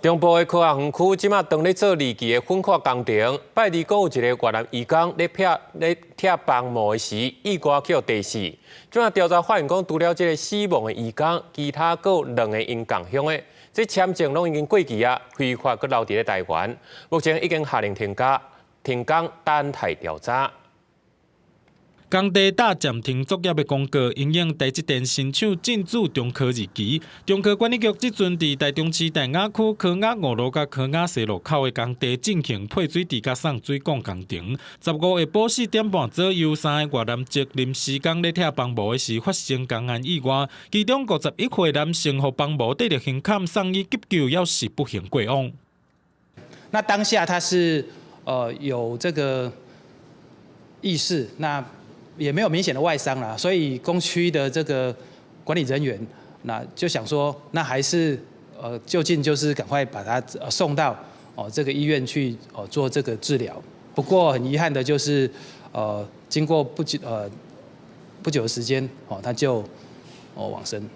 中部的科學園區這馬當咧做二期的粉化工程，拜二閣有一个越南移工咧拆咧拆房膜的時，意外予贓死。這馬調查發現講，除了這个死亡的移工，其他閣有兩个𪜶仝鄉的，這簽證攏已經過期啊，非法閣留佇咧台灣。目前已經下令停工，停工等待調查。工地打暫停作業的公告，因應台積電新廠進駐中科二期。中科管理局這陣佇台中市大雅區科雅五路佮科雅西路口的工地進行配水池佮送水管工程。15下晡4點半左右，三个越南籍臨時工咧拆房膜的時發生工安意外，其中51歲男性予房膜硩著胸坎送醫急救，猶是不幸過往。那當下他是有這個意識，那也沒有明顯的外傷啦，所以工區的這個管理人員，那就想說，那還是就近就是趕快把他送到哦這個醫院去哦做這個治療。不過很遺憾的就是，經過不久的時間，哦他就哦往生。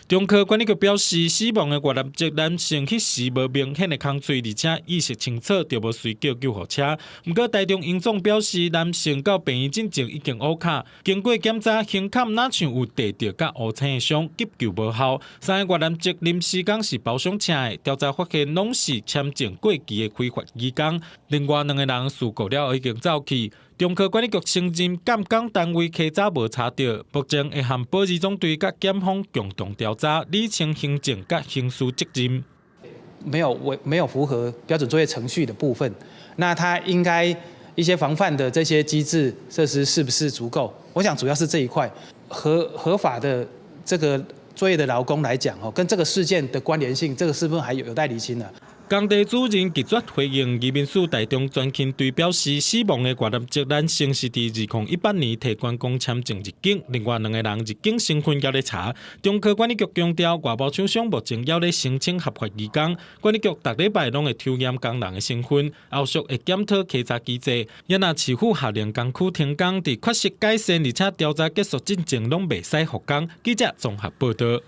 中科管理局表示，死亡的越南籍男性彼時無明顯的空喙，而且意識清楚，就無隨叫救護車。毋過台中榮總表示，男性到病院進前已經烏卡，經過檢查，胸坎若像有硩著佮烏青的傷，急救無效。三个越南籍臨時工是包廂請的，調查發現攏是簽證過期的非法移工。另外兩个人事故了後已經走去。中科管理局承認監工單位稽查無查著，目前會和保二總隊佮檢方共同調查，釐清行政佮刑事責任。沒有符合標準作業程序的部分，那他應該一些防範的這些機制設施是不是足夠？我想主要是這一塊合法的這個作業的勞工來講，哦，跟這個事件的關聯性，這個是不是還有待釐清呢？工地主任拒絕回應。移民署台中專勤隊表示，死亡的越南籍男性是佇2018年提觀光簽證入境，另外兩个人入境身份猶咧查。中科管理局強調，外包廠商目前猶咧申請合法移工，管理局逐禮拜攏會抽驗工人的身份，後續會檢討稽查機制。也若市府下令工區停工，佇確實改善而且調查結束進前，攏袂使復工。記者綜合報導。